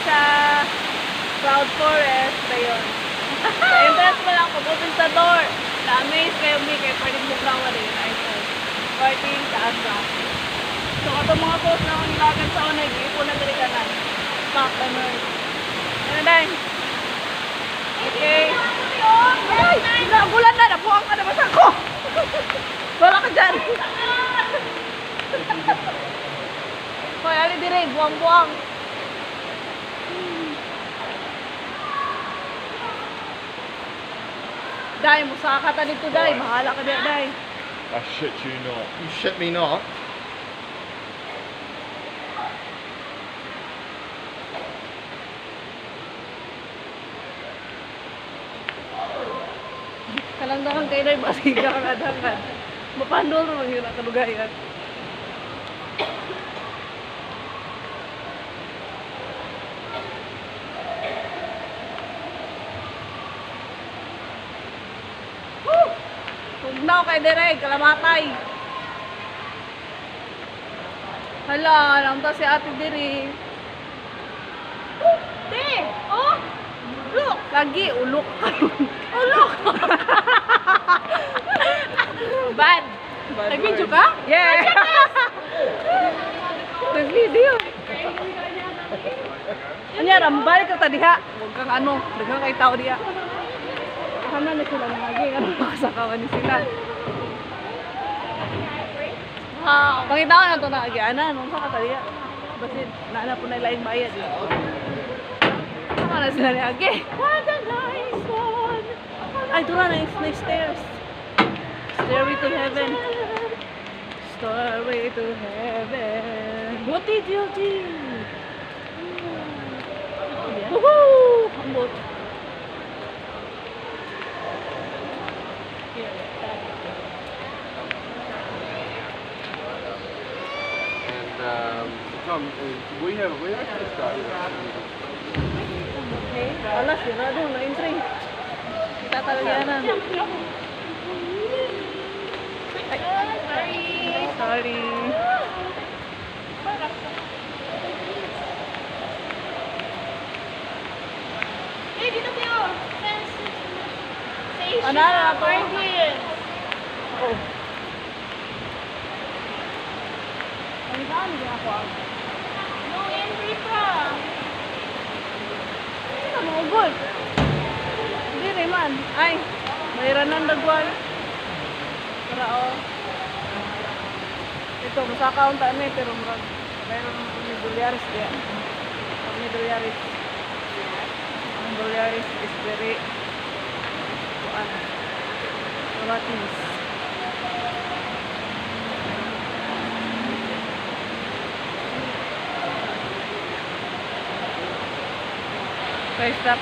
sa Cloud Forest. Ayun. Sa entrance mo lang, pag-open sa door, na-amaze kayo mi, kaya pwede mo gawa din. Ay, so, parting taas na. So, katong mga post na akong nilagan sa una, giipon na dali ka na. Pack na nerd. Ano, day? Okay. Ay! Nagulan na! Nabuang ka na ba sa ko? Wala ka dyan! Hoy, ali dire, buwang-buwang. Day, musaka ta dito, day. Mahala ka diya, day. I shit you not. You shit me not. Kalangdakan kayo, day. Basiga ka kadangkan. Mapandol naman yun ang kalugayan. Woo! Tugnaw kay Derek, kalamatay. Hala, naunta si Ate Dere. Te! Oh! Look! Lagi, ulok. Ulok! Bad! Nag-video ka? Yeah! Nag-video. Anya, rambal ka ta diha. Huwag kang ano, daghang kay tao diha. Kana na sila nangagi, ano makasakawan ni sila. Wow! Pangitaon na to na agi ana, nung sa ka diha. Basin, naa na po na laing bayad. Saka na sila ni agi. What a nice one! Ay, ito na, nice stairs. Stairway to heaven. Stairway to heaven. What did you do? Woohoo! Ambot. And Tom, we actually started. Okay. Alas, yun na doon, na-entry. Kita talaga yan. Ay, Sorry! sorry. Eh, dito kayo! Station. Ano, ano, ano? Parking. Oh. Ang dami ako. No entry pa. Hindi na maugol. Hindi rin man. Ay, mayroon ng dagwal. Para oh. Ito, masaka ang taan eh, pero murag, mayroon naman may dolyares diya. Pag may dolyares. Ang dolyares is very, kuan, kamatis. Okay, stop.